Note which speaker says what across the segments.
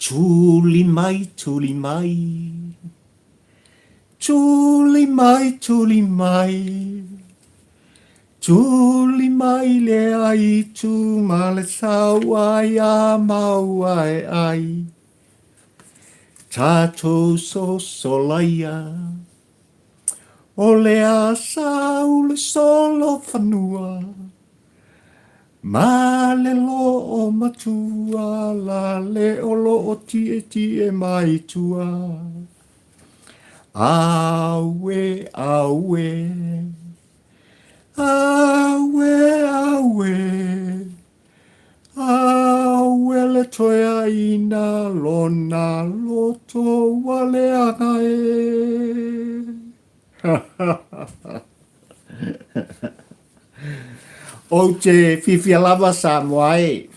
Speaker 1: Tuli mai, tuli mai, tuli mai, tuli mai, tuli mai le aitu ma le sauai a mau ae ai. Tatou sosolaia, o le a sau le solofanua. Ma le loo matua la le o loo tietie mai tua. Aue, aue, aue, aue, aue le toe aina lona loto ua leaga e. Ou te fiafia lava Samoa e.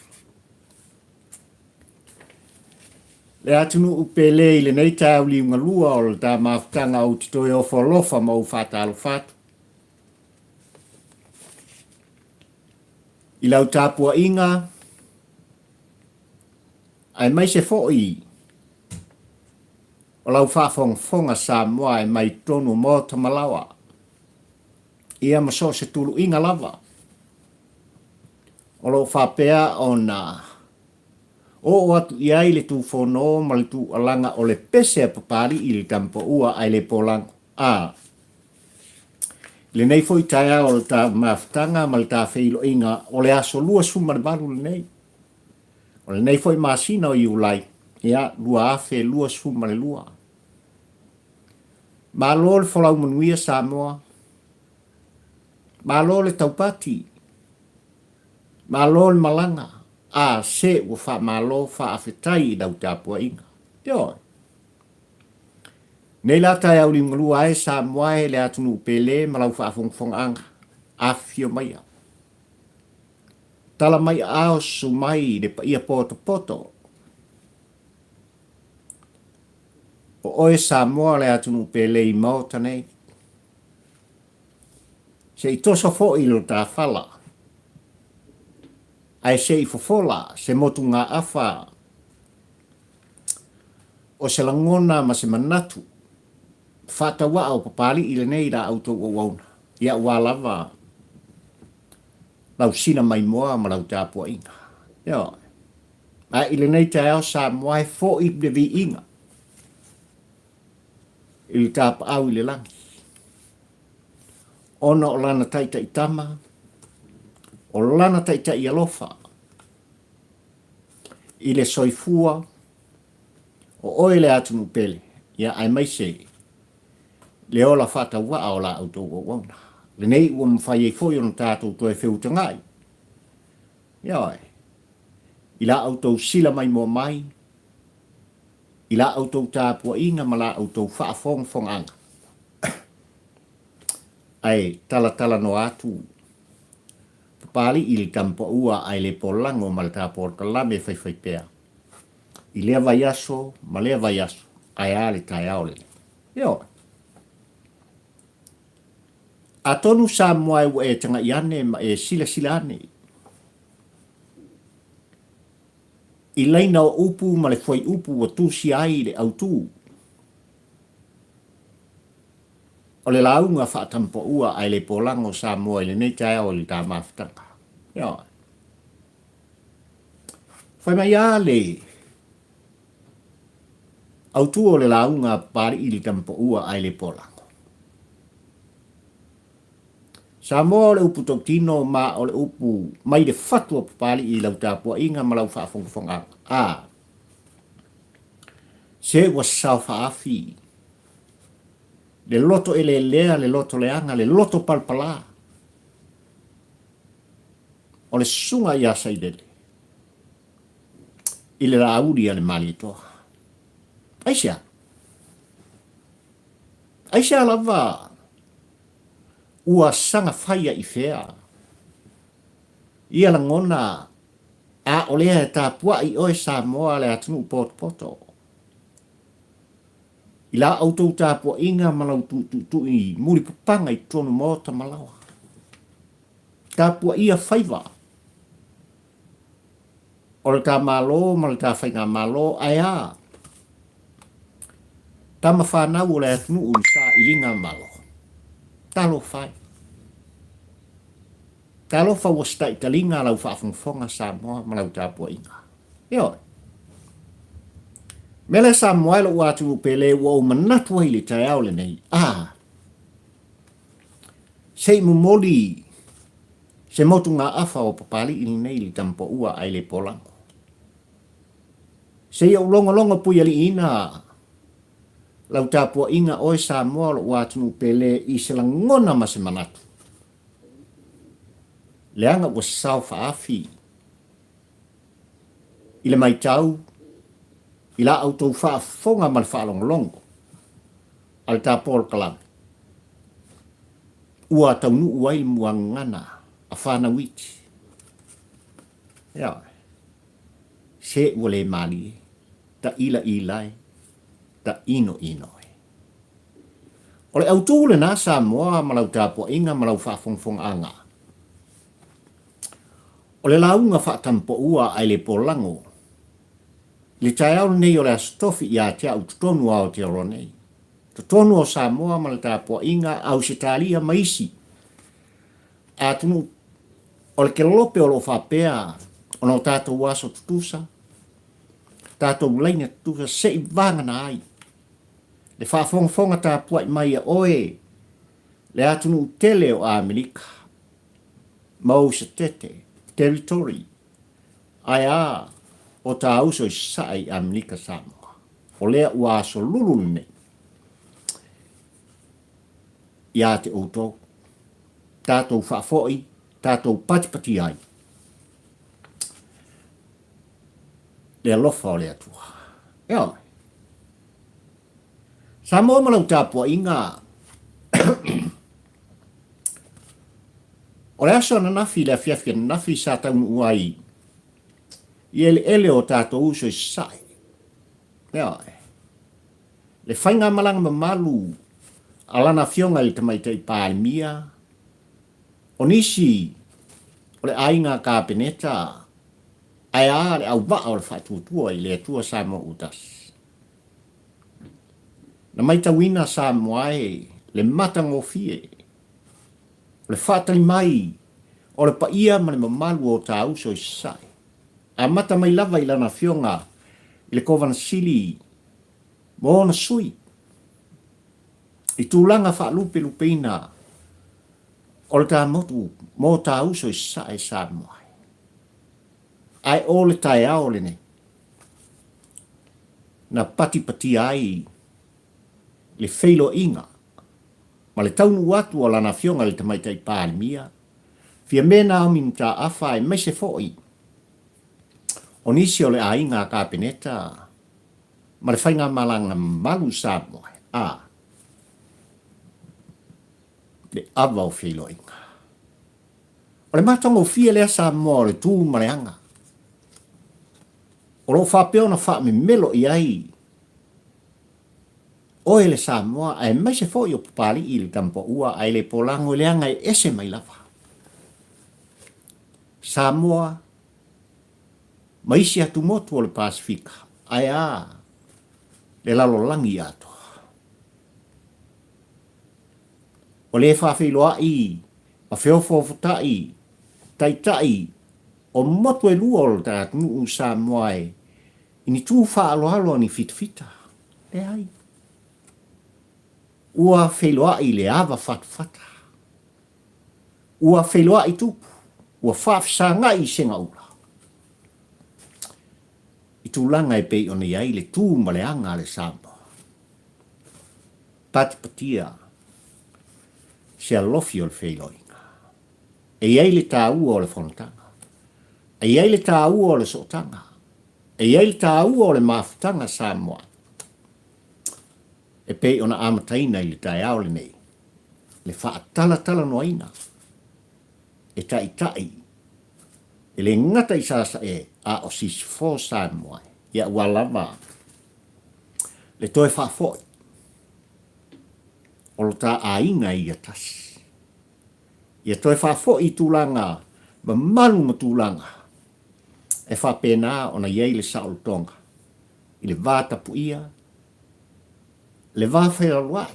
Speaker 1: Le atunuu pele i lenei taeao liugalua o le ta mafutaga ou te toe ofo alofa ma ou faatalofa atu. I lau tapuaiga, aemaise foi o lau faafogafoga Samoa e mai totonu o maota ma laoa. Ia ma so o se tuluiga lava o lo o faapea ona oo atu i ai le tufono ma le tuualaga o le pese a Papalii i le Tamapaua ae le polago. A I lenei foi taeao o le ta mafutaga ma le ta feiloaiga o le aso 28 lenei, o lenei foi masina o Iulai, ia, 2022. Malo le folau manuia Samoa. Malo le taupati. Malo le malaga. A se ua faamalo faafetai i lau tapuaiga. Ioe. Nei la taeao liugalua ae Samoa e le atunuu pele ma lau faafogafogaaga. Afifio maia. Tala mai aao susu mai le paia potopoto. O oe Samoa le atunuu pele i Maota nei. Se i toso foi lo ta fala, ae se i fofola se motugaafa o se lagona ma se manatu faatauaa o Papalii lenei la outou auauna, ia aua lava lau sina maimoa ma lau tapuaiga. Ioe. Ae i lenei taeao Samoa e foi le viiga i le tapaau i le lagi, ona o lana taitaitama, o lana taitai alofa i le soifua o oe le atunuu pele, ia aemaise le ola faatauvaa o la outou auauna. Lenei ua mafai ai foi ona tatou toe feutagai, ioe, i la outou sila maimoa mai, i la outou tapuaiga ma la outou faafogafogaaga, ae talatalanoa atu Papalii i le tamapaua ae le polago ma le tapolokalame e faifaipea i lea vaiaso ma lea vaiaso, ae a le taeao lenei. Ioe. Atonu Samoa e ua e tagai ane ma e silasila ane i laina o upu ma le fuaiupu ua tusia ai le autu o le lauga faatampaua ae le polago o Samoa i lenei taeao i le ta mafutaga. Ioe. Fai mai a le autu o le lauga a Papalii i le tampaua ae le polago. Samoa o le upu tautino ma o le upu mai le fatu o Papalii i lau tapuaiga ma lau faafogafogaaga. A Se ua saofaafi le loto eleelea, le loto leaga, le loto palapala o le susuga ia Sailele i le laauli a le Malietoa. Aisea? Aisea lava ua saga faia i fea ia lagona a o lea e tapuai oe Samoa le atunuu potopoto i la outou tapuaiga ma lau tuutuutui mulipapaga i totonu maota ma laoa. Tapuaia faiva. O le ta Malo ma le ta Faigamalo, ae a? Tama fanau o le atunuu i sailiga malo. Talofa e. Talofa ua setaitaliga lau faafogafoga Samoa ma lau tapuaiga. Ioe. Mea lea Samoa e lou atunuu pele ua ou manatu ai i le taeao lenei, a, se i momoli se motugaafa o Papalii lenei i le Tamapoua ae le Polago. Se i ou logologo puialiiina lau tapuaiga oe Samoa o lou atunuu pele i se lagona ma se manatu. Leaga ua sasao faaafi i le maitau i la outou faafofoga ma le faalogologo a le ta polokalame ua taunuu ai le muagagana a fanau iti. Ioe. Se ua le malie, taʻilaʻila e, taʻinoʻino e. O le autū lena Samoa ma lau tapuaiga ma lau faafogafogaaga. O le lauga faatampoua ae le polago i le taeao lenei o le Aso Tofi ia te au totonu o Aotearoa nei, totonu o Samoa ma le tapuaiga a Ausetalia ma isi atunuu o le kelope o lo o faapea ona o tatou aso tutusa, tatou laina tutusa se i vagana ai le faafogafoga tapuai mai a oe le atunuu tele o Amerika ma ou setete, territory, ae a o ta uso i Sasae i Amerika Samoa. O lea ua aso lulu lenei ia te outou, tatou faafoi, tatou patipati ai le alofa o le Atua. Ioe. Samoa ma lau tapuaiga O le aso ananafi i le afiafi ananafi sa taunuu ai i eleele o tatou uso i Sasae. Ioe. Le faigamalaga mamalu a lana Afioga i le Tamaitai Palemia, o nisi o le aiga Kapeneta, ae a le auvaa o le faatuatua i le Atua Samoa ua tasi. Na maitauina Samoa e le matagofie o le faatali mai o le paia ma le mamalu o ta uso i Sasae, amata mai lava i lana afioga i le Kovana Sili ma ona sui i tulaga faalupelupeina o le ta motu mo ta uso i Sasae Samoa. Ae o le taeao lenei na patipatia ai le feiloaiga ma le taunuu atu o lana Afioga i le Tamaitai Palemia, Fiame Naomi Mataafa aemaise foi o nisi o le aiga Kapeneta ma le faigamalaga mamalu i Samoa, a le ava o feiloaiga. O le matagofie lea Samoa o le tu ma le aga o lo o faapea ona faamemelo i ai oe le Samoa aemaise foi o Papalii i le Tamapaua ae le polago i le aga e ese mai lava Samoa ma isi atumotu o le Pasefika ae a le lalolagi atoa. Ua le faafeiloai ma feofoofotai taitai o motu e lua o le atunuu Samoa e i ni tu faaaloalo a ni fitafita. Leai. Ua feiloai le ava fatafata. Ua feiloai tupu. Ua faafesagai i segaula. I tulaga e pei ona i ai le tu ma le aga a le Samoa. Patipatia se alofi o le feiloaiga. E i ai le taua o le fonotaga. E i ai le taua o le sootaga. E i ai le taua o le mafutaga Samoa e pei ona amataina i le taeao lenei le faatalatalanoaina e taitai e le gata i Sasae a o Sisifo Samoa ia ua lava le toe faafoi o lo ta aiga ia tasi. Ia toe faafoi i tulaga mamalu ma tulaga. E faapena ona i ai le saolotoga i le va tapuia, le va faialuai.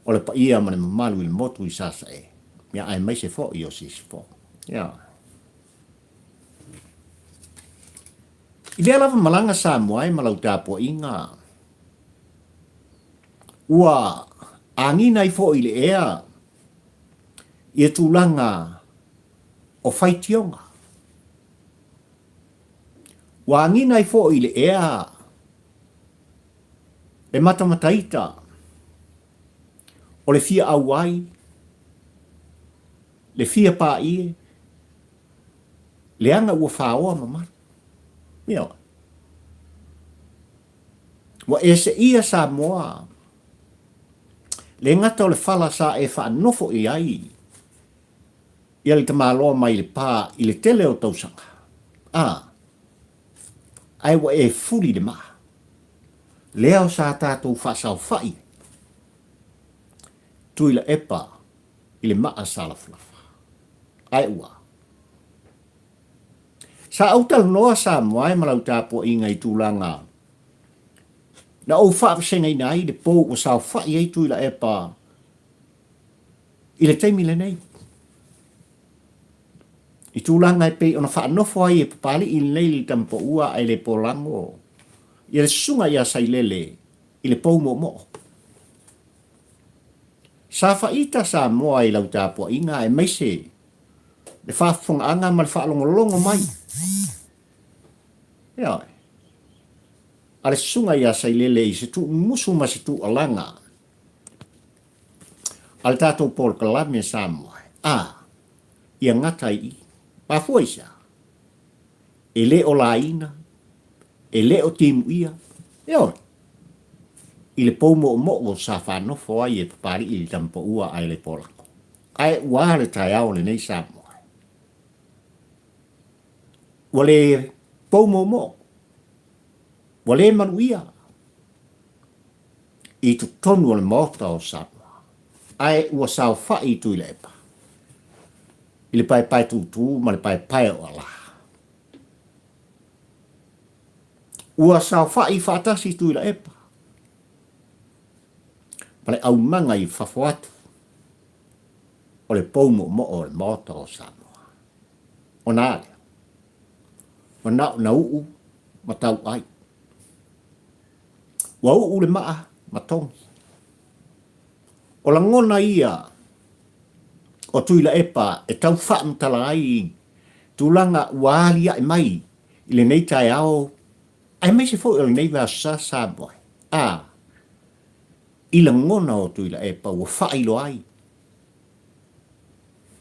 Speaker 1: O le paia ma le mamalu i le motu i Sasae, ia aemaise foi o Sisifo. Ia. I lea lava malaga Samoa e ma lau tapuaiga, ua agiga ai foi i le ea ia tulaga o faitioga. Ua agiga ai foi i le ea le matamataita o le fia auai, le fia paie, leaga ua faoa mamalu. Ioe. Ua e seia Samoa, le gata o le fala sa e faanofo i ai ia le tamaloa mai le pa i le tele o tausaga, a, ae ua e fuli le maa. Lea o sa tatou faasaofai ai, Tuilaepa i le maa sa lafalafa. Ae ua. Sa ou talanoa Samoa e ma lau tapuaiga i tulaga na ou faavasegaina ai le pou ua saofai ai Tuilaepa i le taimi lenei. I tulaga e pei ona faanofo ai e Papalii lenei le tamapoua ae le polago ia le susuga ia Sailele i le pou moomoo. Sa faita Samoa i lau tapuaiga aemaise le faafofogaaga ma le faalogologo mai. Ioe. A le susuga ia Sailele i se tuumusu ma se tuualaga a le tatou polokalame Samoa, a ia gata ai i i. Mafua i se a? E le o laina, e le o timuia, ioe, i le pou moomoo sa faanofo ai e Papalii i le tamapaua ae le polako. Ae ua a le taeao lenei Samoa? Ua le pou moomoo, ua le manuia i totonu o le Maota o Samoa, ae ua saofai i Tuilaepa i le paepae tūtū ma le paepae o Alā. Ua saofai faatasi Tuilaepa ma le aumaga i fafo atu o le pou moomoo o le Maota o Samoa. Ona a lea? Ua na o na uu ma tauai. Ua uu le maa ma togi. O lagona ia o Tuilaepa e tau faamatala ai tulaga ua aliae mai i lenei taeao aemaise foi o lenei vaiaso sa Samoa a i lagona o Tuilaepa ua faailoa ai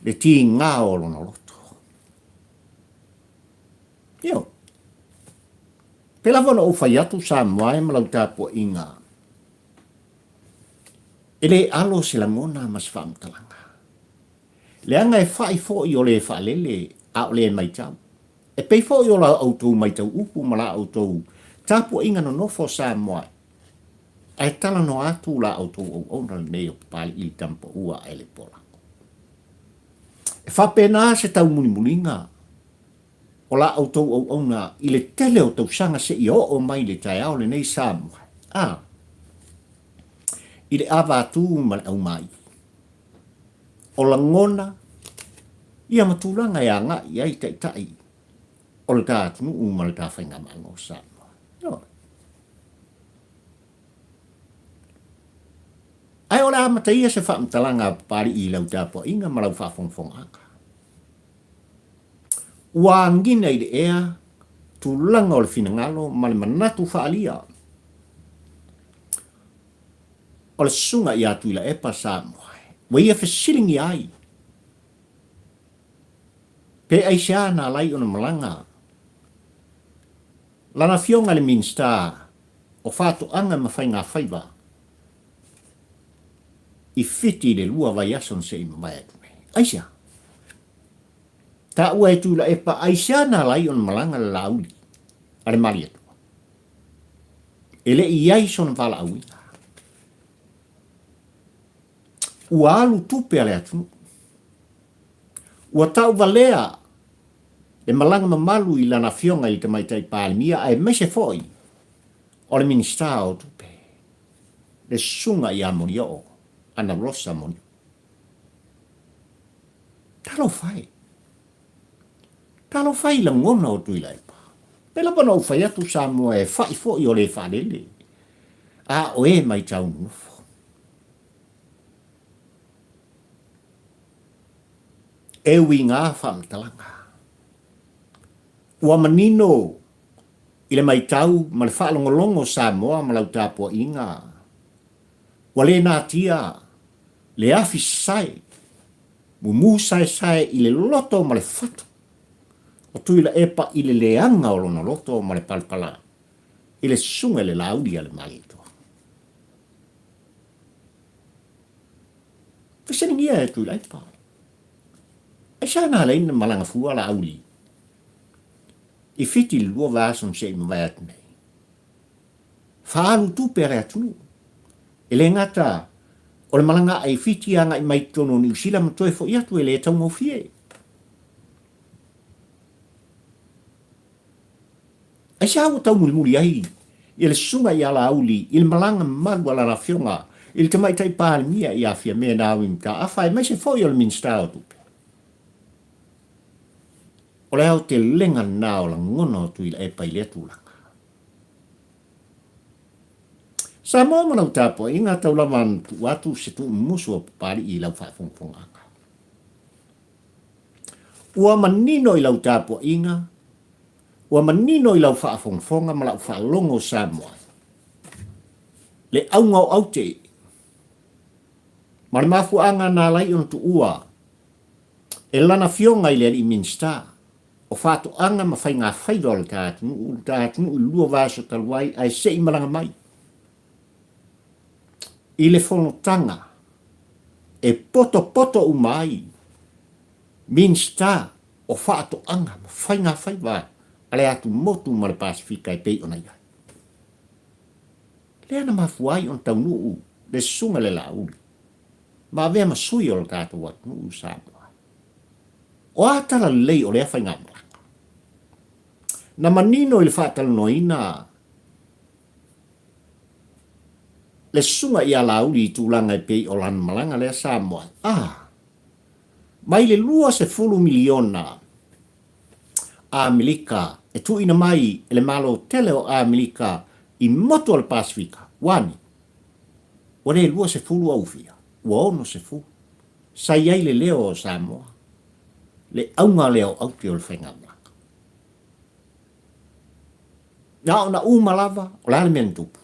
Speaker 1: le tiga o lona loto. Ioe. Pei lava ona ou fai atu Samoa e ma lau tapuaiga, e le alo se lagona ma se faamatalaga. Leaga e fai foi o le faalele a o le maitau. E pei foi o la outou maitau upu ma la outou tapuaiga nonofo Samoa ae talanoa atu la outou auauna lenei o Papalii i le tamapaua ae le polako. E faapena se taumulimuliga o la outou auauna i le tele o tausaga seia oo mai i le taeao lenei Samoa, a, i le ava atu ma le aumaivi. O lagona ia ma tulaga e agai i ai taitai o le ta atunuu ma le ta faigamalo Samoa. Ioe. Ae o le a amataia se faamatalaga a Papalii i lau tapuaiga ma lau faafogafogaaga. Ua agina i le ea tulaga o le finagalo ma le manatu faaalia o le susuga ia Tuilaepa Samoa ua ia fesiligia ai pe aisea na ala ai ona malaga lana afioga i le Minisita o Faatoaga ma Faigafaiva i Fiti i le 2 vaiaso na se i mavae atu nei. Aisea? Taua e Tuilaepa, aisea na ala ai ona malaga le Laauli a le Malietoa? E le i i ai sona valaauina. Ua alu tupe a le atunuu. Ua tauvalea le malaga mamalu i lana Afioga i le Tamaitai Palemia aemaise foi o le Minisita o Tupe, le Susuga ia Molioo, Ana Rosa Molioo. Talofa e! Talofa i lagona o Tuilaepa. Pei lava ona ou fai atu Samoa e fa'i foi o le faalele, a o e maitau nonofo. E ui ngā faamatalaga. Ua manino i le maitau ma le faalogologo o Samoa ma lau tapuaiga, ua le natia le afi sasae, mumu saesae i le loto ma le fatu o Tuilaepa i le leaga o lona loto ma le palapala i le susuga i le Laauli a le Malietoa. Fesiligia e Tuilaepa, Aisea na ala ai na malaga fua Laauli i Fiti i le lua vaiaso na se i mavae atu nei? Faaalu tupe a le atunuu. E le gata o le malaga ae i Fiti agai mai i totonu o Niu Sila ma toe foi atu e le taugofie. Aisea ua taumulimuli ai ia le susuga ia Laauli i le malaga mamalu a lana afioga i le Tamaitai Palemia ia Fiame Naomi Mataafa aemaise foi o le Minisita o Tupe? O le aotelega lena o lagona o Tuilaepa i lea tulaga. Samoa ma lau tapuaiga, tau lava ona tuu atu se tuumumusu o Papalii i lau faafogafogaaga. Ua manino i lau tapuaiga, ua manino i lau faafogafoga ma lau faalogo Samoa, le auga o aute ma le mafuaaga na ala ai ona tuua e lana afioga i le alii Minisita o Faatoaga ma Faigafaiva o le ta atunuu, le ta atunuu i le lua vaiaso talu ai ae se i malaga mai i le fonotaga e potopoto uma ai Minisita o Faatoaga ma Faigafaiva a le atumotu ma le Pasefika e pei ona i ai. Lea na mafua ai ona taunuu le Susuga i le Laauli ma avea ma sui o le tatou atunuu i Samoa. O a tala lelei o lea faigamalaga? Na manino i le faatalanoaina le susuga ia Laauli i tulaga e pei o lana malaga lea Samoa a mai le 20 miliona Amerika e tuuina mai e le Malo tele o Amerika i motu o le Pasefika, ua ane? Ua le 20 aufia, ua 60. Sa i ai le leo o Samoa, le auga lea o aute o le faigamalaga. Na ona uma lava, o le a le mea na tupu?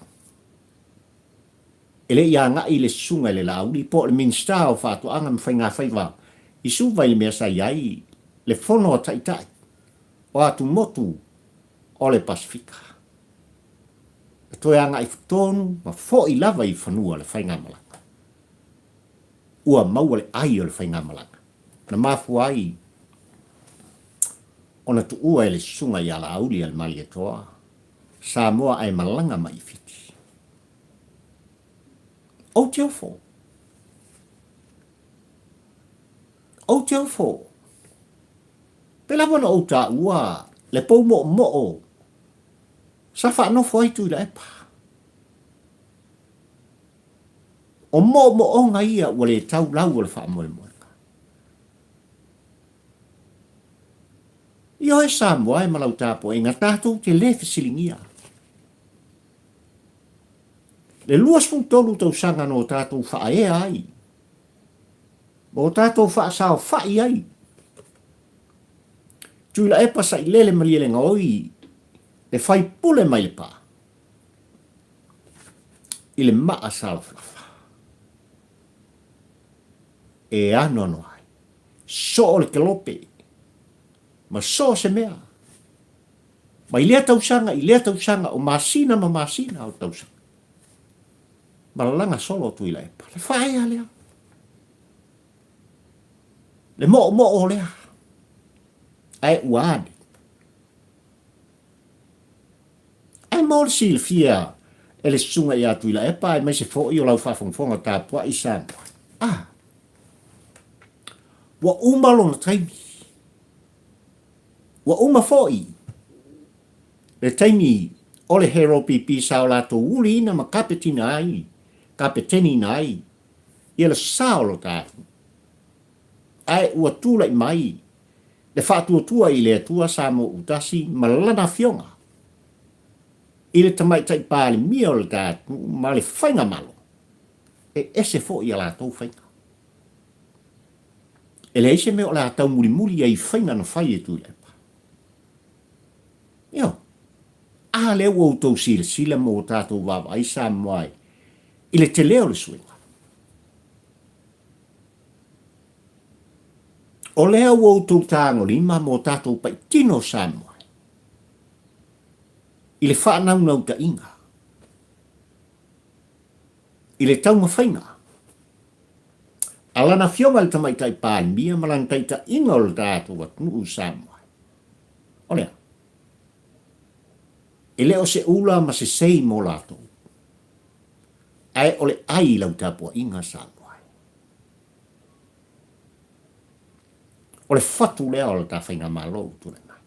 Speaker 1: E le i agai le susuga i le Laauli po o le Minisita o Faatoaga ma Faigafaiva i Suva i le mea sa i ai le fono a Taitai o atumotu o le Pasefika. Na toe agai tonu ma foi lava i fanua le faigamalaga. Ua maua le ai o le faigamalaga na mafua ai ona tuua e le susuga ia Laauli a le Malietoa Samoa ae malaga mai i Fiti. Ou te ofo. Ou te ofo. Pei lava ona ou taua le pou moomoo sa faanofo ai Tuilaepa. O moomooga ia ua le tau lau o le faamoemoega. Ioe Samoa e ma lau tapuaiga, tatou te le fesiligia. Le 23 tausaga na o tatou faaea ai, ma o tatou faasaofai ai, Tuilaepa Sailele Malielegaoi le faipule mai Lepa i le maa salafalafa e anoano ai soo le kelope ma soo se mea mai lea tausaga i lea tausaga o masina ma masina o tausaga malalaga solo Tuilaepa le faaea lea le moomoo lea ae ua ane. Ae mo le silafia e le susuga ia Tuilaepa aemaise foi o lau faafogafoga tapuai Samoa. A! Ua uma lona taimi. Ua uma foi le taimi o le HLPP sa o latou uliina ma kapetina ai, kapeteniina ai ia le sa o lo ta atunuu. Ae ua tulai mai le faatuatua i le Atua Samoa Utasi ma lana afioga i le Tamaitai Palemia o le ta atunuu ma le Faigamalo, e ese foi a latou faiga. E leai se mea o le a taumulimuli ai i faiga na fai e Tuilaepa. Ioe. A lea ua outou silasila ma ua tatou vaavaai Samoa i le tele o le suiga. O lea ua outou tagolima mo tatou paitino o Samoa i le faanaunautaiga, i le taumafaiga a Lana Afioga i le Tamaitai Palemia ma lana taitaiga o le tatou atunuu i Samoa. O le a? E le o se ula ma se sei mo latou, ae o le ai i lau tapuaiga Samoa. O le fatu lea o le ta faigamalo ua tulai mai.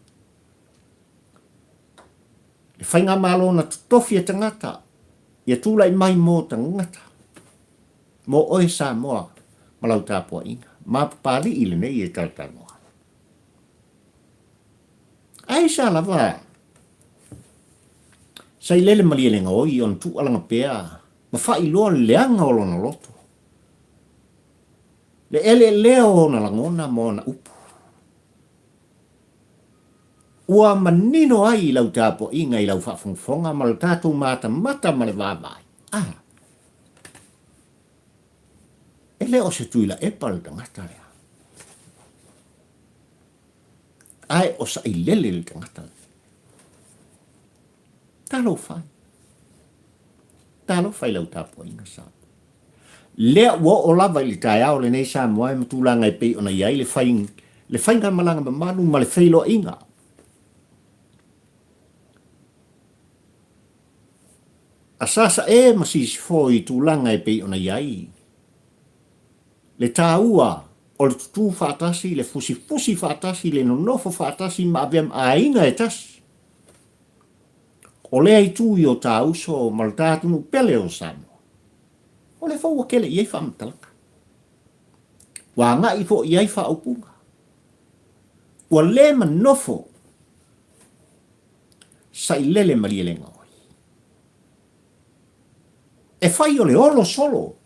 Speaker 1: Le faigamalo na totofi e tagata, ia tulai mai mo tagata, mo oe Samoa ma lau tapuaiga. Ma Papalii lenei e talatalanoa. Ai sa lava Sailele Malielegaoi ona tuualaga pea ma faailoa le leaga o lona loto, le eleelea o ona lagona ma ona upu. Ua manino ai i lau tapuaiga i lau faafogafoga ma lo tatou matamata ma le vaavaai, a, e le o se Tuilaepa le tagata lea, ae o Sailele le tagata lea. Talofa e. Talofa i lau tapuaiga Samoa. Lea ua oo lava i le taeao lenei Samoa e ma tulaga e pei ona i ai le fai, le faigamalaga mamalu ma le feiloaiga. A Sasae ma Sisifo i tulaga e pei ona i ai le taua o le tutū faatasi, le fusifusi faatasi, le nonofo faatasi ma avea ma aiga e tasi. O lea itu i o ta uso ma lo ta atunuu pele o Samoa, o lea foi ua kele i ai faamatalaga. Ua agai foi i ai faaupuga. Ua le manofo sailele Malielegaoi. E fai o le olo solo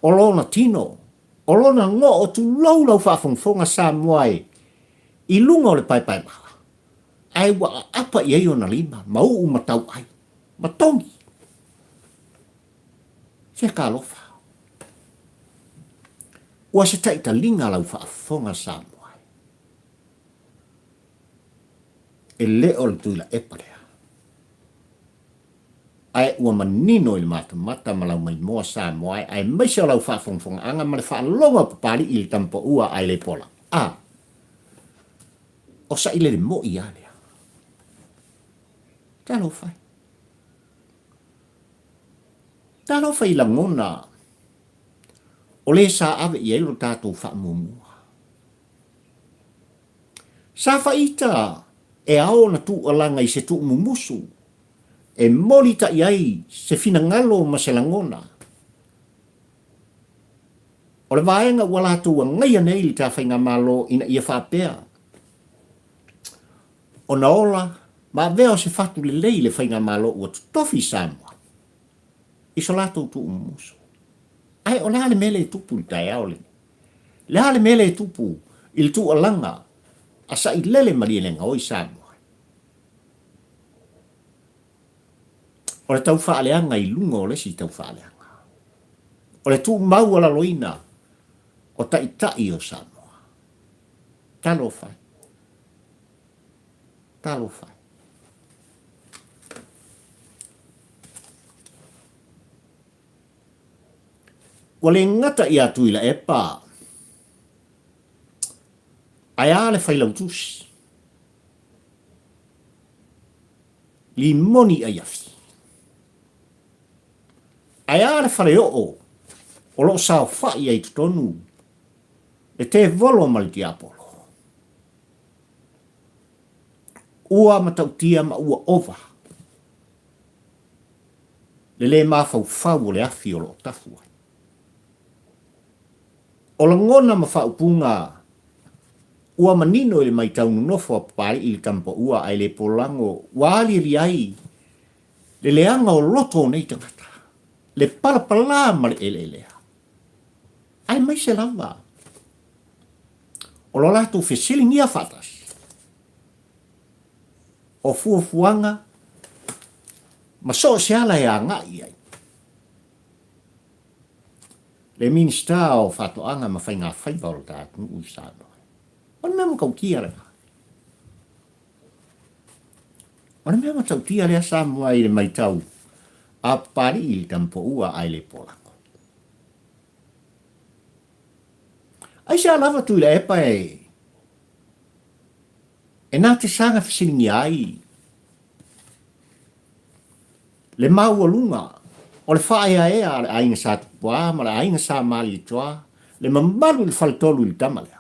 Speaker 1: o lona tino, o lona goo tulou lau faafogafoga Samoa e i luga o le paepaemaa. Ae ua aapa i ai ona lima, ma uu ma tauai, ma togi. Se talofa. Ua se taitaliga lau faafofoga Samoa e. E le o le Tuilaepa lea. Ae ua manino i le matamata ma lau maimoa Samoa e, aemaise o lau faafogafogaaga ma le faalogo a Papalii i le tamapaua ae le pola. A. O sailele moi a lea. Talofa e. Talofa i lagona o le sa ave i ai lo tatou faamuamua. Sa faita e ao ona tuualaga i se tuumumusu e molitai ai se finagalo ma se lagona. O le vaega ua latou agaia nei le ta faigamalo ina ia faapea ona ola ma avea o se fatu lelei le faigamalo ua totofi i Samoa i so latou tuumumusu. Ae o le a le mea lea e tupu i le taeao lenei? Le a le mea lea e tupu i le tuualaga a Sailele Malielegaoi Samoa? O le taufaaleaga i luga o le isi taufaaleaga. O le tuumaualaloina o taitai o Samoa. Talofa e. Talofa e. Ua le gata ia Tuilaepa, ae a le Failautusi? Limoni Aiafi. Ae a le faleoo o lo o saofai ai i totonu? Le tevolo ma le tiapolo. Ua matautia ma ua ova le lē mafaufau o le afi o lo o tafu ai. O lagona ma faaupuga ua manino i le matau nonofo a Papalii i le Tamapaua ae le polago ua aliali ai le leaga o loto o nei tagata, le palapala ma le eleelea, aemaise lava o lo latou fesiligia faatasi o fuafuaga ma so o se ala e agai i ai. Le Minisita o Faatoaga ma Faigafaiva o le ta atunuu i Samoa. O le mea matautia lena. O le mea matautia lea Samoa i le maitau a Papalii i le Tamapoua ae le Polago. Aisea lava Tuilaepa e e na te saga fesiligia ai le maualuga o le faaeaea a le aiga Sa Tupuā ma le aiga Sa Malietoa, le mamalu i le faletolu i le tama lea.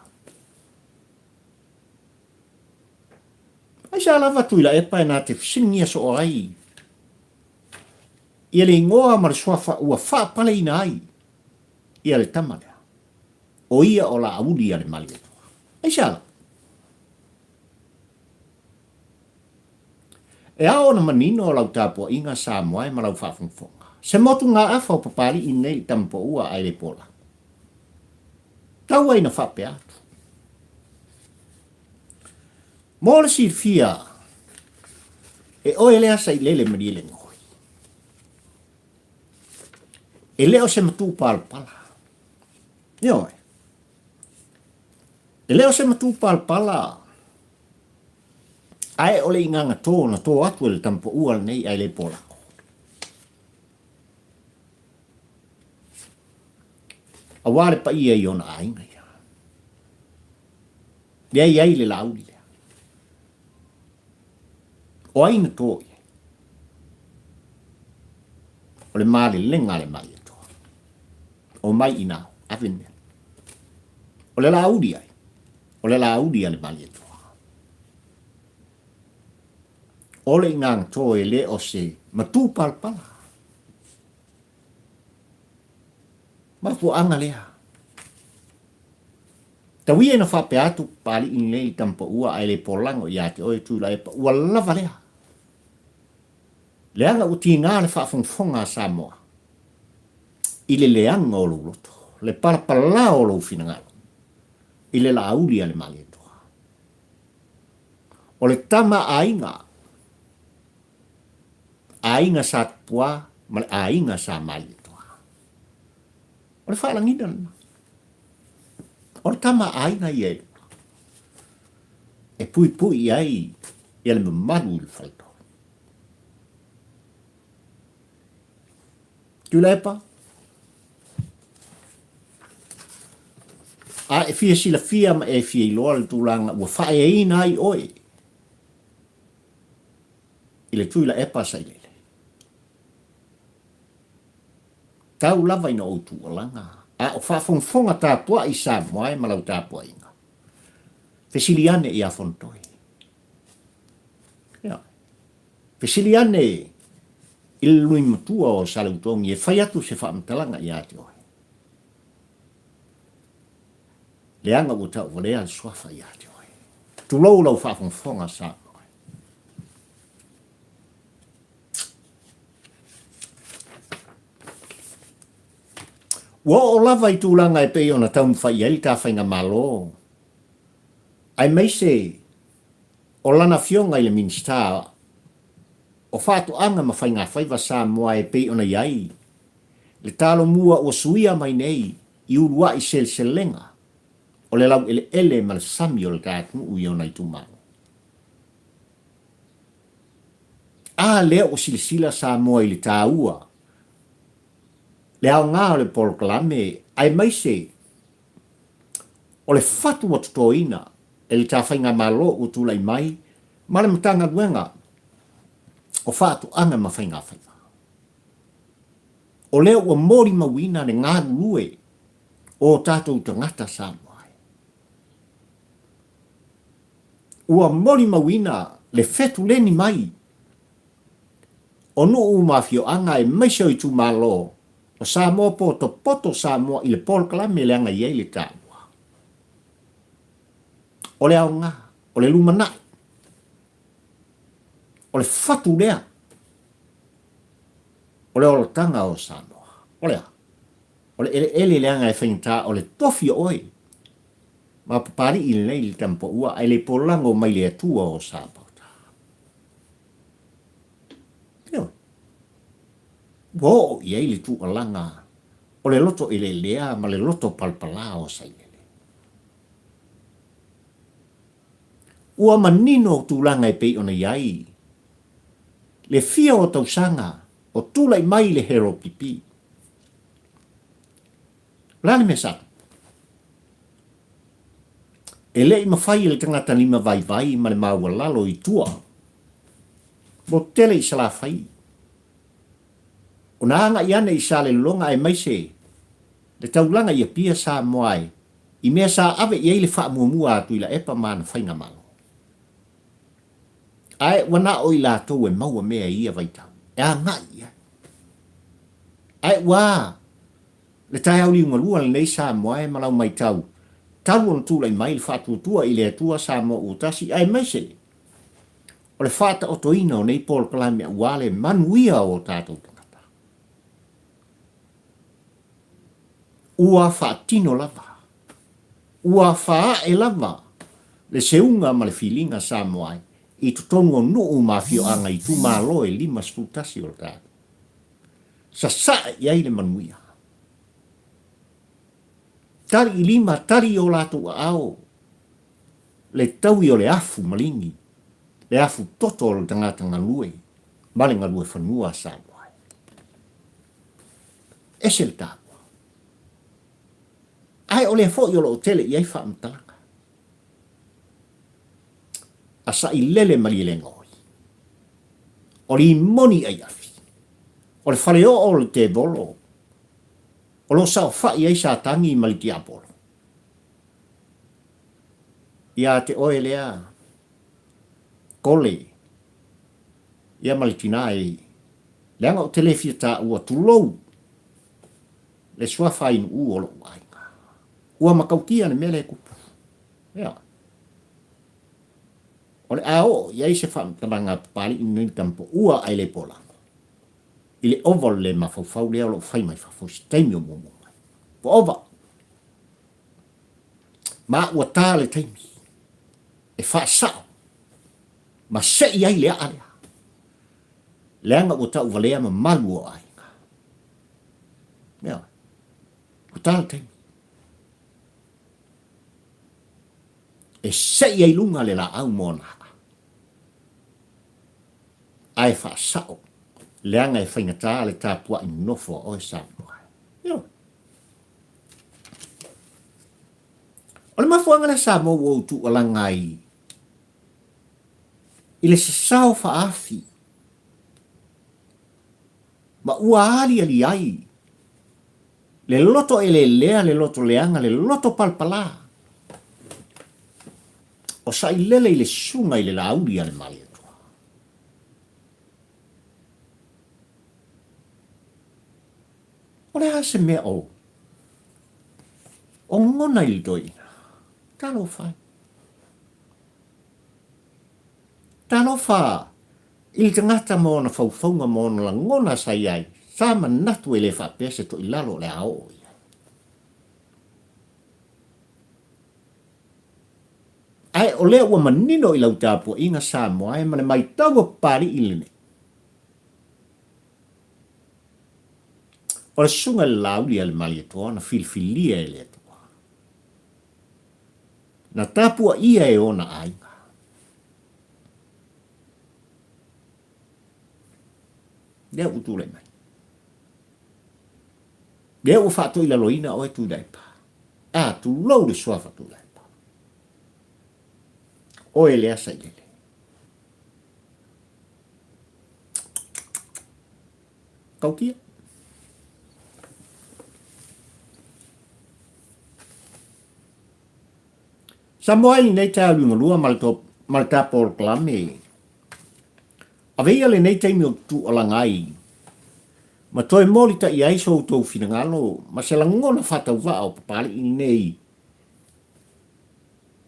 Speaker 1: Aisea lava Tuilaepa e na te fesiligia soo ai ia le igoa ma le suafa ua faapaleina ai ia le tama lea, o ia o Laauli a le Malietoa. Aisea lava? E ao ona manino lau tapuaiga Samoa e ma lau faafogafoga. Se motugaafa o Papalii nei i Tamapoua ae le Pola. Tau ai na faapea atu. Mo le silafia, e oe lea sailele malielegaoi. E le o se matupalapala. Ioe. E le o se matupalapala ae o le igaga tō na tō atu e le tamapaua lenei ae le polako. Aua le paia i ona aiga ia. Lea i ai le laauli lea. O ai na tō i ai? O le malelega a le Malietoa. O mai i nā, ave le mea. O le laauli ai? O le laauli a le Malietoa. O le igaga tō e le o se matupalapala. Mafuaaga lea. Tau ia ina faapea atu Papalii nei i Tamapaua ae le polago ia te oe Tuilaepa, ua lava lea. Leaga ua tiga le faafogafoga a Samoa i le leaga o lou loto, le palapala o lou finagalo i le laauli a le Malietoa. O le tama a aiga, aiga Sa Tupua ma le aiga Sa Malietoa. O le faalagiga lena. O le tama a aiga ia e lua e puipui i ai ia le mamalu i le faletolu. Tuilaepa, a e fia silafia ma e fia iloa le tulaga ua faaeaina ai oe i le Tuilaepa Sailele. Tau lava ina ou tuualaga, a o faafogafoga tapuai Samoa e ma lau tapuaiga. Fesili ane ia Fonotoe. Ia. Fesili ane i le lui matua o Saleutogi e fai atu se faamatalaga ia te oe. Leaga ua tauvalea le suafa ia te oe. Tulou lau faafogafoga Samoa. Ua oo lava i tulaga e pei ona taumafai ai le ta faigamalo, aemaise o lana afioga i le Minisita o Faatoaga ma Faigafaiva Samoa e pei ona i ai le Talomua ua suia mai nei i uluai seleselega o le laueleele ma le sami o le ta atunuu i ona itumalo. A lea ua silasila Samoa i le taua, le aoga o le polokalame aemaise o le fatu ua totoina e le ta faigamalo ua tulai mai ma le Matagaluega o Faatoaga ma Faigafaiva. O lea ua molimauina le galulue o tatou tagata Samoa. Ua molimauina le fetuleni mai o nuu ma afioaga aemaise o itumalo o Samoa potopoto Samoa i le polokalame leaga i ai le taua. O le aoga, o le lumanai, o le fatu lea o le olataga o Samoa. O le a? O le eleele leaga e faigata o le tofi o oe ma Papalii lenei le tamapoua ae le polago mai le Atua o Sapaota. Ioe. Ua oo i ai le tuualaga o le loto eleelea ma le loto palapala o Sailele. Ua manino tulaga e pei ona i ai le fia o tausaga o tulai mai le Heropipi. O le a le mea sa tupu? E le i mafai e le tagata lima vaivai ma le maualalo i tua mo tele i Salafai ona agai ane i Salelologa aemaise le taulaga i Apia Samoa e i mea sa ave i ai le faamuamua a Tuilaepa ma ana faigamalo. Ae ua na o i latou e maua mea i ia vaitau e agai i ai. Ae ua a le taeao liugalua lenei Samoa e ma lau maitau talu ona tulai mai le faatuatua i le Atua Samoa ua tasi aemaise o le faataotoina o nei polokalame aua le manuia o o tatou tagata. Ua faatino lava, ua faaee lava le seuga ma le filiga Samoa ai i totonu o nuu ma afioaga i itumalo e 51 o le tatou. Sasae i ai le manuia. Tali i lima, tali i o latou aao le taui o le afu maligi, le afu toto o le tagata galue ma le galue fanua a Samoa. Ese le taua. Ae o lea foi o lo o tele i ai faamatalaga. A sailele malielegaoi. O limoni aiafi. O le faleoo o le tevolo. O lo o saofai ai Satani ma le tiapolo. Ia te oe lea Kole ia ma le tina e leaga ou te le fia taua, tulou le suafa ainuu o lou aiga. Ua matautia le mea lea e tupu. Ia. O le a oo i ai se faamatalaga a Papalii lenei le tamapoua ae le polago i le ova o le le mafaufau lea o lo o fai mai fafo i se taimi o muamua mai. Ua ova. Ma ua ta le taimi e faasao ma sei ai le aa lea, leaga ua tauvalea mamalu o aiga. Ioe. Ua ta le taimi e sei ai luga le laau mo ona aa, ae faasao leaga e faigata le tapuai nofo a oe Samoa. Ioe. O le mafuaaga lea Samoa ua ou tuualaga ai i le sasao faaafi ma ua aliali ai le loto eleelea, le loto leaga, le loto palapala o sailele i le susuga i le Laauli a le Malietoa. O le a se mea o ogona i le toeaina? Talofa e. Talofa i le tagata ma ona faufauga ma ona lagona sa i ai, sa manatu e le faapea se toilalo o le a oo i ai. Ae o lea ua manino i lau tapuaiga Samoa e ma le maitau a Papalii lenei. O le susuga i le Laauli a le Malietoa na filifilia e le Atua. Na tapuaia e ona aiga. Lea ua tulai mai. Lea ua faatoilaloina oe Tuilaepa. A, tulou le suafa Tuilaepa. Oe lea Sailele. Tautia. Samoa i lenei taeao liugalua ma le, to, ma le ta polokalame, ave ia lenei taimi ou te tuualaga ai ma toe molitaia ai so outou finagalo ma se lagona faatauvaa o Papalii lenei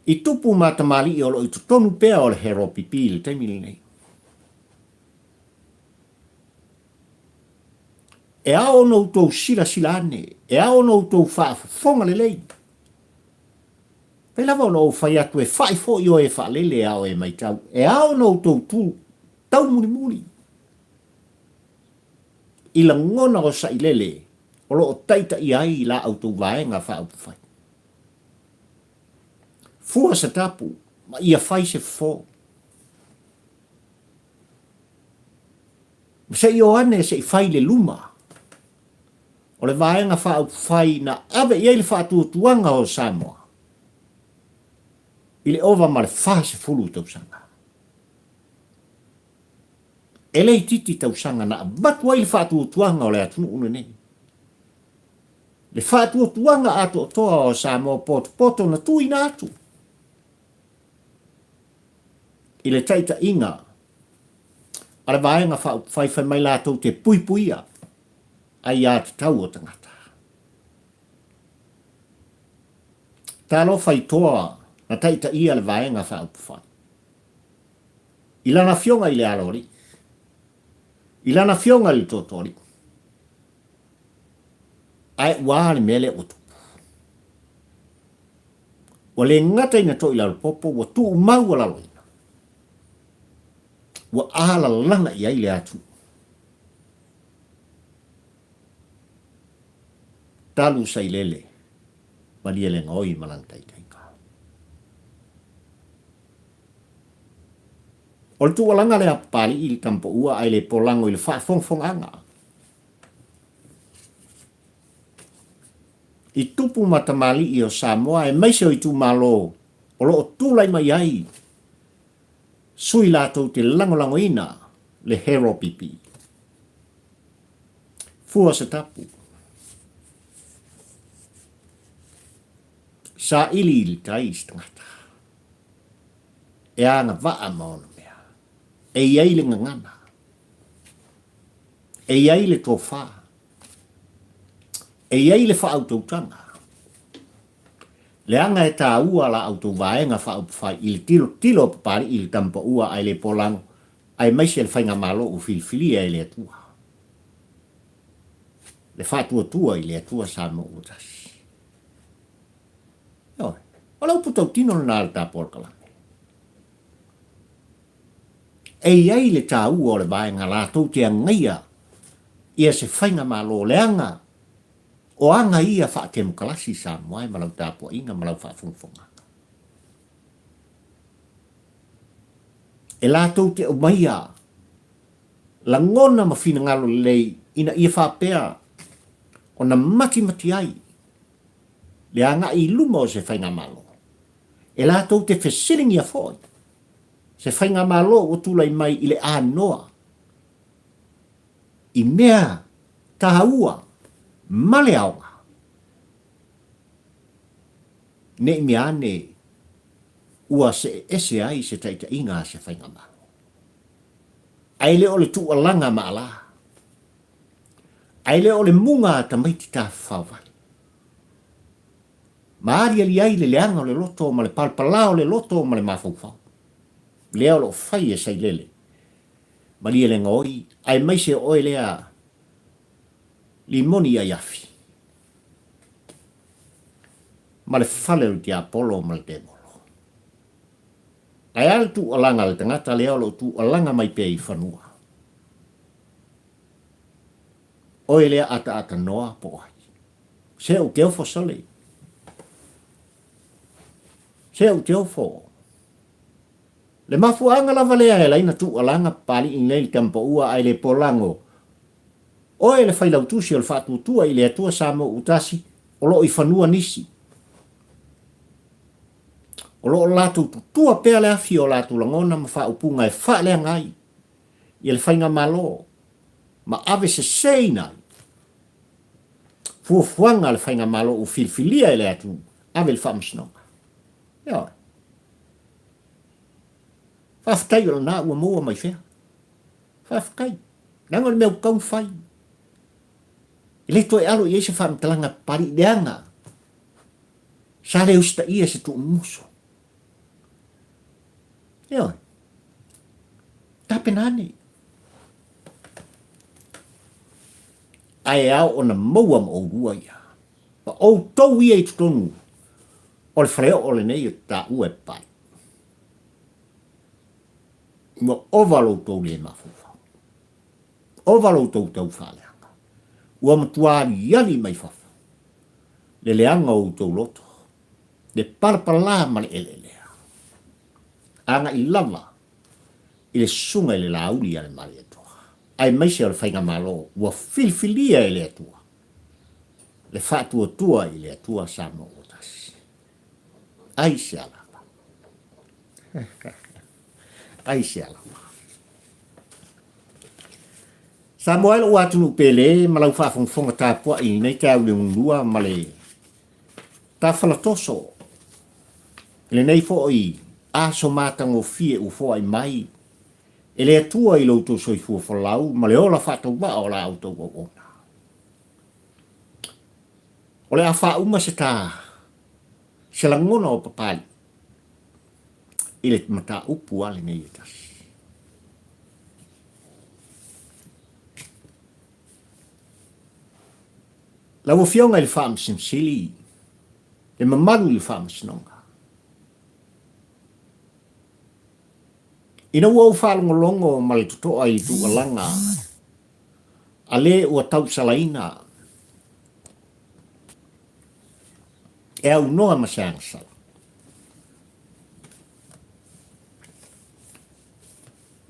Speaker 1: i tupu ma tamalii o lo o i totonu pea o le HRPP i le taimi lenei. E ao ona outou silasila ane, e ao ona outou faafofoga lelei. Pei lava ona ou fai atu e fa'i foi oe e faalele a o e matau, e ao ona outou tu taumulimuli i lagona o sailele o lo o taitaia ai la outou vaega faaupufai. Fua se tapu ma ia fai se fofo. Ma se i o ane se i fai le luma o le Vaega Faaupufai na ave i ai le faatuatuaga o Samoa i le ova ma le 40 tausaga. E le itiiti tausaga na avatu ai le faatuatuaga o le atunuu lenei. Le faatuatuaga atoatoa o Samoa potopoto na tuuina atu i le taitaiga a le Vaega Faaupufai fai mai latou te puipuia aiatatau o tagata. Talofa i toa na taitaia le Vaega Faaupufai i lana afioga i le Aloalii, i lana afioga i le Tootooalii, ae ua a le mea lea ua tupu? Ua le gata ina toilalopopo, ua tuumaualaloina, ua alalaga i ai le atunuu. Talu Sailele, Malielegaoi ma lana taitaiga. O le tuualaga lea a Papalii i le Tamapaua ae le polago i le faafogafogaaga. I tupu ma tamalii o Samoa aemaise o itumalo o lo o tulai mai ai sui latou te lagolagoina le HRPP. Fua se tapu. Saili i le tai se tagata. E agavaa ma ona mea. E i ai le gagana. E i ai le tofa. E i ai le faautautaga. Leaga e taua la outou vaega faaupufai i le tilotilo a Papalii i le tamapaua ae le polago aemaise le faigamalo ua filifilia e le Atua. Le faatuatua i le Atua Samoa ua tasi. Ioe, o le upu tautino lena a le ta polokalame. E i ai le taua o le vaega latou te agaia ia se faigamalo leaga o aga ia faatemokalasi i Samoa e ma lau tapuaiga ma lau faafogafogaga. E latou te aumaia lagona ma finagalo lelei ina ia faapea ona matimati ai le agai i luma o se faigamalo. E latou te fesiligia foi se faigamalo ua tulai mai i le anoa i mea taua ma le aoga, ne i mea ane ua see ese ai se taitaiga a se faigamalo. Ae le o le tuualaga maala, ae le o le muga a tamaiti tafafao vale. Ma aliali ai le leaga o le loto ma le palapala o le loto ma le mafaufau. Lea o lo o fai e Sailele Malielegaoi aemaise o oe lea Limoni Aiafi ma le fale o le tiapolo ma le tevolo. Ae a le tuualaga a le tagata lea o lo o tuualaga mai pea i fanua? Oe lea ataatanoa po o ai? Se ou te ofo sole. Se ou te ofo. Le mafuaaga lava lea e ala ai na tuualaga Papalii nei le tamapaua ae le polago Oe le Failautusi o le Faatuatua i le Atua Samoa Utasi o lo o i fanua nisi. O lo o latou tutua pea le afi o latou lagona ma faaupuga e faaleaga ai ia le faigamalo ma ave seseina ai fuafuaga a le faigamalo ua filifilia e le atunuu ave i le faamasinoga. Ioe. Faafetai o lena ua maua mai fea. Faafetai. Leaga o le mea ua tatau ona fai. E le toe alo i ai se faamatalaga Papalii leaga sa le usitaia se tuumumusu. Ioe. Tapena ane. Ae ao ona maua ma oulua ia. Ma outou ia i totonu o le faleoo lenei o te taua e Papalii. Ua ova lo outou le mafaufau. Ova lo outou tau faaleaga. Ua matua aliali mai fafo le leaga o outou loto, le palapala ma le eleelea. Agai lava i le susuga i le Laauli a le Malietoa, aemaise o le Faigamalo ua filifilia e le Atua, le Faatuatua i le Atua Samoa ua Tasi. Aisea lava? Aisea lava? Samoa e lou atunuu pele ma lau faafogafoga tapuai i lenei taeao liogulua ma le tafalatoso i lenei foi aso matagofie ua foai mai e le Atua i lo outou soifua folau ma le ola faatauvaa o la outou auauna. O le a faauma se ta se lagona o Papalii i le mataupu a lenei e tasi. Lau Afioga i le Faamasino Sili, le mamalu i le Faamasinoga, ina ua ou faalogologo ma le totoa i le tuualaga a le ua tausalaina e aunoa ma se agasala.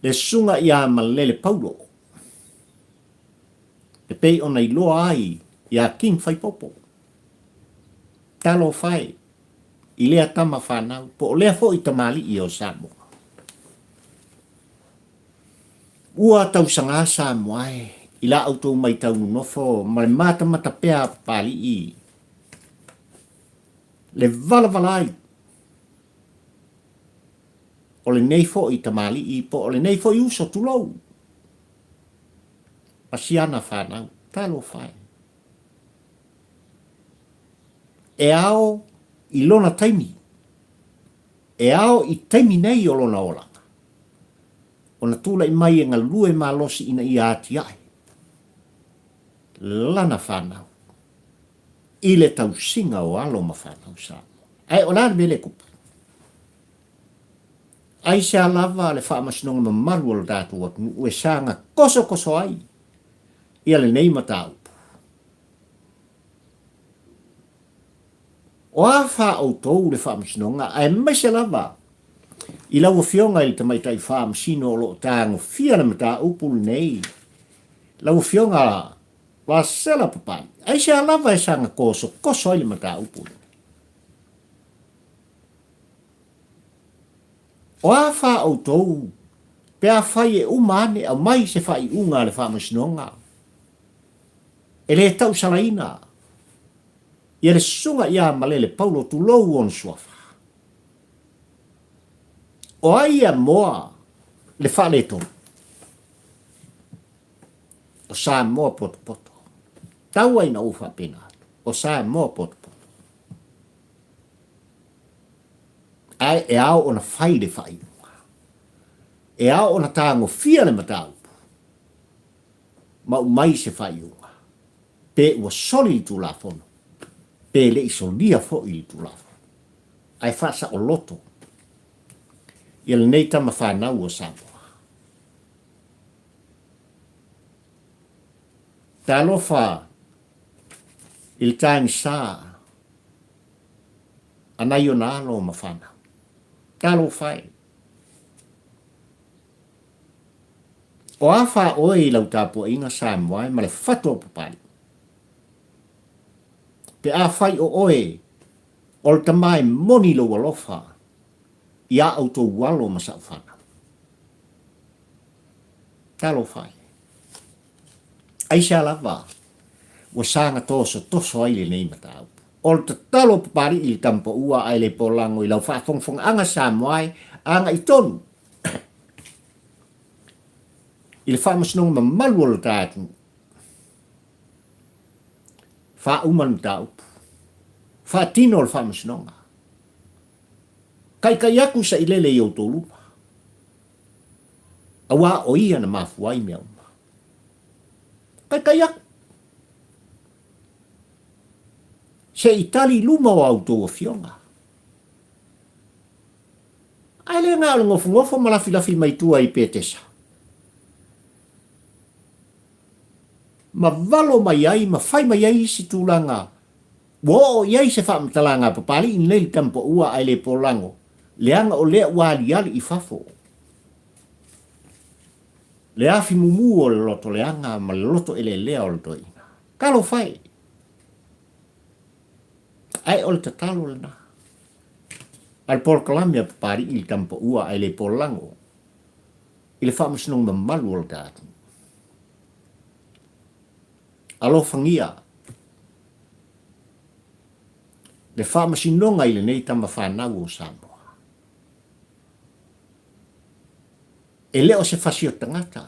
Speaker 1: Le susuga ia Malele Paulo, e pei ona iloa ai iā King Faipopo, Talofa e, i lea tama fanau, po o lea foi tamalii o Samoa. Ua tausaga Samoa e, i la outou maitau nonofo ma le matamata pea a Papalii, le valavala ai o lenei foi tamalii po o lenei foi uso, tulou, ma si ana fanau. Talofa e. E ao i lona taimi, e ao i taimi nei o lona olaga, ona tulai mai e galue malosi ina ia atiae lana fanau i le tausiga o alo ma fanau Samoa. Ae o le a le mea lea e tupu? Aisea lava le faamasinoga mamalu o lo tatou atunuu e saga kosokoso ai ia lenei mataupu? O a fa outou le faamasinoga, aemaise lava i lau Afioga i le Tamaitai Faamasino o lo o tagofia le mataupu lenei, lau Afioga Vasela Papalii, aisea lava e saga kosokoso ai le mataupu lenei? O a fa outou pe afai e uma ane aumai se faaiuga a le Faamasinoga e le tausalaina ia le Susuga ia Malele Paulo tulou ona suafa? O ai ia moa le faaletonu? O Samoa potopoto. Tau ai na ou faapena atu, o Samoa potopoto. Ae e ao ona fai le faaiuga. E ao ona tagofia le mataupu ma aumai se faaiuga, pe ua soli le Tulafono, pe le i solia foi le Tulafono. Ae faasaoloto ia lenei tama fanau o Samoa. Talofa i le tagisa a nai ona alo ma fanau. Talofa e! O a fa oe i lau tapuaiga Samoa e ma le fatu o Papalii? Pe afai o oe o le tama e moni lou alofa i a outou alo ma sa'u fanau. Talofa e! Aisea lava ua saga tosotoso ai lenei mataupu? O le tatalo o Papalii i le tama paua ae le polago i lau faafogafogaaga Samoa e aga'i tonu. I le faamasinoga mamalu o le ta atunuu. Faauma le mataupu. Faatino le faamasinoga. Taitai atu sailele i outou luma, auā o ia na mafua ai mea uma. Taitai atu. Se i tali i luma o a outou afioga. Ae le na o le nofonofo ma lafilafi mai tua i Petesa. Ma valo mai ai ma fai mai ai isi tulaga Ua oo i ai se faamatalaga a Papalii lenei le tama paua ae le polago, leaga o lea ua aliali i fafo le afi mumu o le loto leaga ma le loto eleelea o le toeaina. Talofa e! Ae o le tatalo lena a le polokalame a Papalii le tama paua ae le polago i le faamasinoga mamalu o le ta atunuu. Alofagia le faamasinoga i lenei tama fanau o Samoa. E le o se fasi o tagata.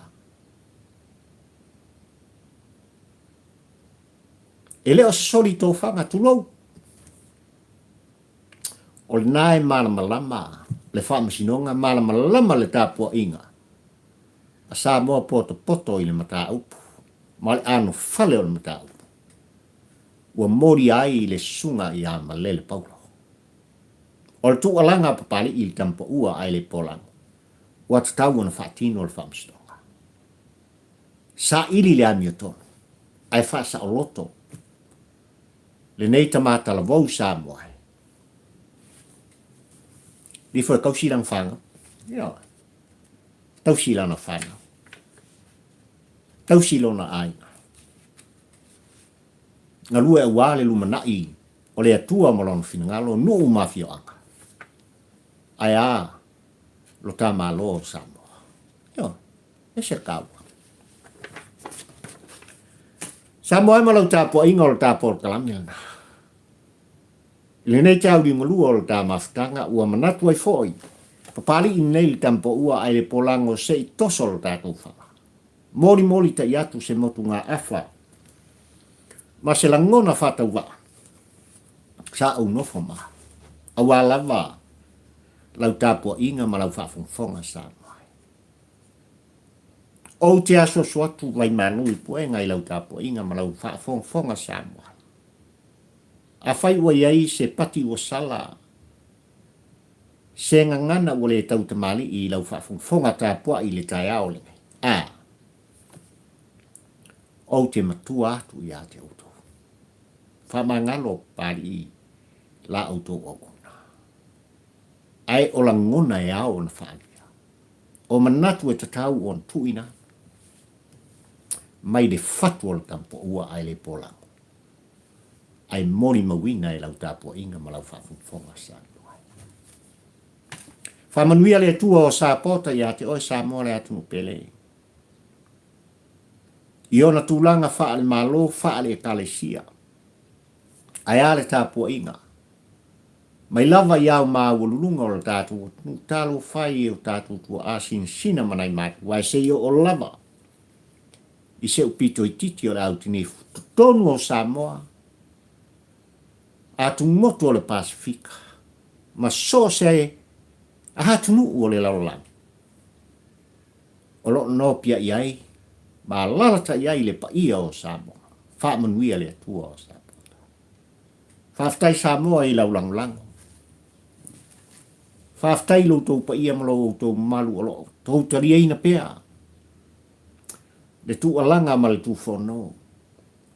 Speaker 1: E le o se soli tofaga, tulou. O lena e malamalama le faamasinoga, malamalama le tapuaiga a Samoa potopoto i le mataupu ma le anofale o le mataupu ua molia ai le susuga ia Malele Paulo. O le tuualaga a Papalii i le tama paua ae le polago, ua tatau ona faatino le faamasinoga. Saili le amiotonu ae faasaoloto lenei tama talavou Samoa e lifo e tausi lana fanau. Ioe. Tausi lana fanau. Tausi lona aiga. Galue auā le lumanai o le Atua ma Lona finagalo, nuu ma afioaga. Ae a lo ta Malo o Samoa? Ioe, ese le taua. Samoa e ma lau tapuaiga o le ta polokalame lena. I lenei tauliumalua o le ta mafutaga ua manatu ai foi, papalii nei le tama paua ae le polago se i toso lo tatou fala. Molimoli tai atu se motugaafa ma se lagona faatauvaa sa ou nofo ma auā lava lau tapuaiga ma lau faafogafoga Samoa. Ou te asuasu atu Vaimalu i puega i lau tapuaiga ma lau faafogafoga Samoa. Afai ua i ai se pati ua sala, se gagana ua le tau tamalii i lau faafogafoga tapuai i le taeao lenei, a ou te matua atu ia te outou. Faamagalo Papalii la outou auauna. Ae o lagona e ao ona faaalia, o manatu e tatau ona tuuina mai le fatu o le tama paua ae le polago. Ae molimauina e lau tapuaiga ma lau faafogafoga Samoa. Faamanuia le Atua o Sapota ia te oe Samoa le atunuu pele. I ona tulaga faale-Malo, faale-Ekalesia. Ae a le tapuaiga? Mai lava i ao maualuluga o le tatou atunuu, talofa e i o tatou tuaa sinasina ma nai matua, ae se i oo lava i se upito itiiti o le autinifu, totonu o Samoa, atumotu o le Pasefika, ma so o se atunuu o le lalolagi, o lo o nopiai ai ma alalatai ai le paia o Samoa. Faamanuia le Atua o Samoa. Faafetai Samoa i lau lagolago. Faafetai i lo outou paia ma lo outou mamalu o lo o tou taliaina pea le tuualaga ma le tufono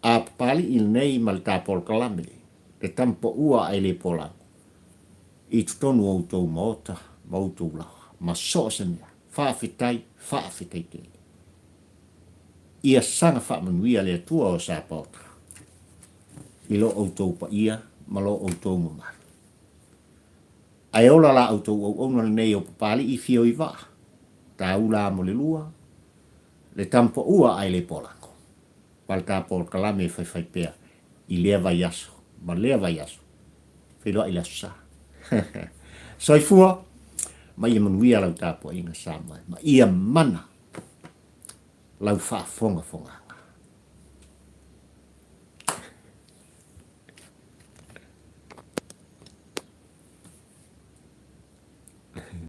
Speaker 1: a Papalii lenei ma le ta polokalame, le tama paua ae le polago, i totonu o outou maota ma outou laoa, ma so o se mea. Faafetai, faafetai tele. Ia saga faamanuia le Atua o Sapaota i lo outou paia ma lo outou mamalu. Ae ola la outou auauna lenei o Papalii fio i vaa, taula mo le lua, le tama paua ae le polago, ma le ta polokalame e faifai pea i lea vaiaso ma lea vaiaso. Feiloai i le Aso Sa. Soifua ma ia manuia lau tapuaiga Samoa ma ia mana. lau faafogafogaga.